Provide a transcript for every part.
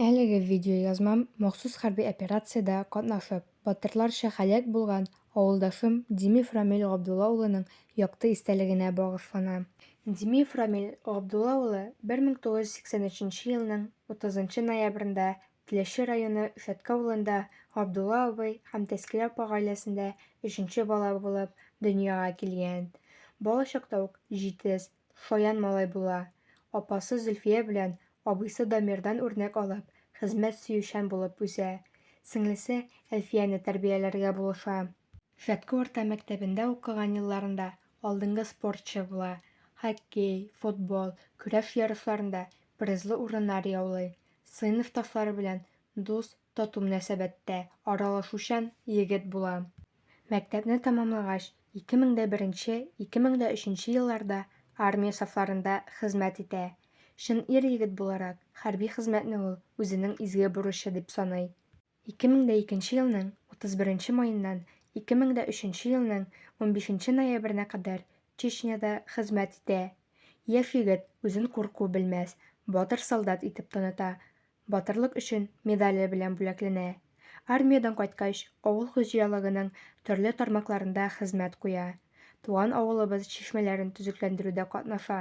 Әлеге видеоязмам махсус хәрби операциядә катнашып, батырларча һәлак булган авылдашым Димив Рамил Габдулла улының якты истәлегенә багышлана. Димив Рамил Габдулла улы 1983 елның 30 нчы ноябрендә Теләче районы Шәтке авылында Габдулла абый һәм Тәскирә апа гаиләсендә өченче бала булып дөньяга килгән. Балачакта ук җитез, шаян малай була. Апасы Зөлфия белән абыйсы Дамирдан үрнәк алып, хезмәт сөючән булып үсә. Сеңлесе Әлфияне тәрбияләргә булыша. Шәтке урта мәктәбендә укыган елларында алдынгы спортчы була, хоккей, футбол, көрәш ярышларында призлы урыннар яулый, сыйныфташлары белән дус, тату мөнәсәбәттә, аралашучан егет була. Мәктәпне тәмамлагач, 2001-2003 елларда армия сафларында хезмәт итә. Чын ир-егет буларак, хәрби хезмәтне ул үзенең изге бурычы дип саный. 2002 елның 31 маеннан 2003 елның 15 ноябренә кадәр Чечняда хезмәт итә. Яшь егет үзен курку белмәс, батыр солдат итеп таныта, Батырлык өчен медале белән бүләкләнә. Армиядән кайткач, авыл хуҗалыгының төрле тармакларында хезмәт куя. Туган авылыбыз чишмәләрен төзекләндерүдә катнаша.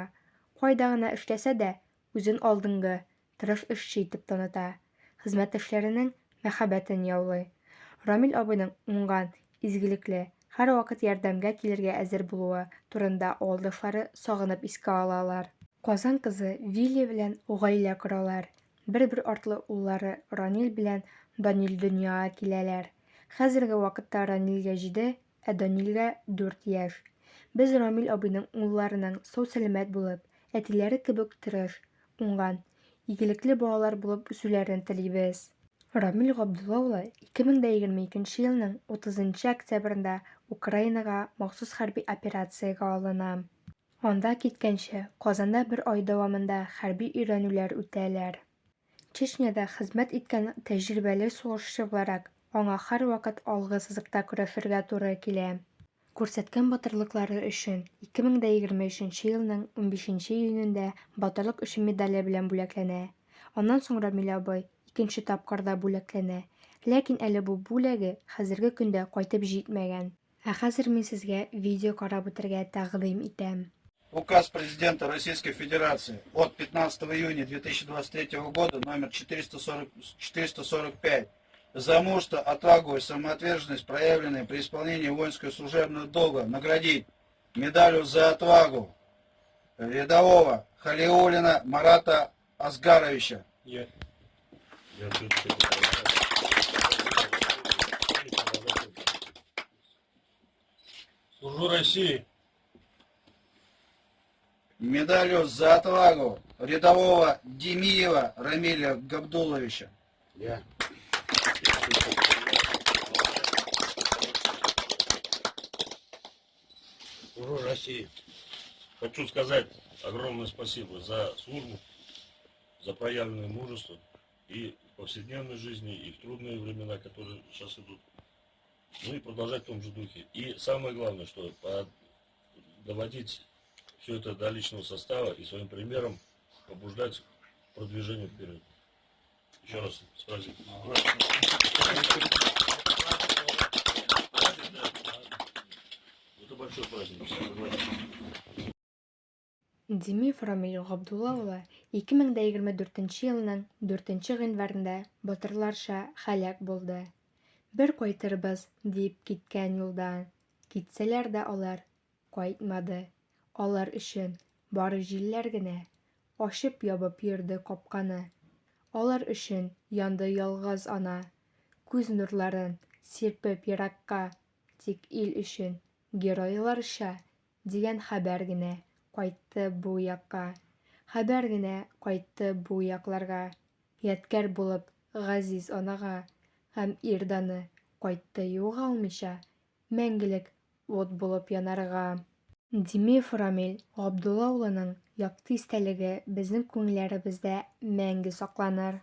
Кайда гына эшләсә дә, үзен алдынгы, тырыш эшче итеп таныта. Хезмәттәшләренең мәхәббәтен яулый. Рамил абыйның уңган, изгелекле, һәрвакыт ярдәмгә килергә әзер булуы турында авылдашлары сагынып искә алалар. Казан кызы Вилли белән гаилә коралар. Бер-бер артлы уллары Ранил белән Данил дөньяга киләләр. Хәзерге вакытта Ранилгә җиде, ә Данилгә дүрт яшь. Без Рамил абыйның улларының сау-сәламәт булып, әтиләре кебек тырыш, уңган, игелекле балалар булып үсүләрен телибез. Рамил Габдулла улы 2022 елның 30 октябрендә Украинага махсус хәрби операциягә алына. Анда киткәнче, Казанда бер ай дәвамында хәрби өйрәнүләр үтәләр. Чечняда хезмәт иткән тәҗрибәле сугышчы буларак, аңа һәрвакыт алгы сызыкта көрәшергә туры килә. Күрсәткән батырлыклары өчен 2023 елның унбишенче июнендә Батырлык өчен медале белән бүләкләнә. Аннан соң Рамил абый икенче тапкыр да бүләкләнә. Ләкин әле бу бүләге хәзерге көндә кайтып җитмәгән. Ә хәзер мин сезгә видео карап үтәргә тәкъдим итәм. Указ Президента Российской Федерации от 15 июня 2023 года номер 440, 445 за мужество, отвагу и самоотверженность, проявленные при исполнении воинского служебного долга, наградить медалью за отвагу рядового Халиулина Марата Асгаровича. Я. Служу России. Медалью за отвагу рядового Демиева Рамиля Габдуловича. Я. Служу России. Хочу сказать огромное спасибо за службу, за проявленное мужество и в повседневной жизни, и в трудные времена, которые сейчас идут. Ну и продолжать в том же духе. И самое главное, что доводить все это до личного состава и своим примером побуждать к продвижению вперед. Еще раз с праздником. Это большой праздник. Димиев Рамил Габдулла улы 2024 елның 4 гыйнварында батырларча һәлак булды. Бер кайтырбыз, дип киткән юлдан, китсәләр дә алар кайтмады. Алар өчен бары җилләр генә ачып-ябып йөрде капканы. Алар өчен янды ялгыз ана, күз нурларын сирпеп еракка, тик ил өчен геройларча Дигән хәбәр генә кайтты бу якка. Хәбәр генә кайтты бу якларга. Ядкәр булып газиз анага. Һәм ир даны кайтты югалмыйча, Мәңгелек ут булып янарга. Димиев Рамил Габдулла улының якты истәлеге безнең күңелләребездә мәңге сакланыр.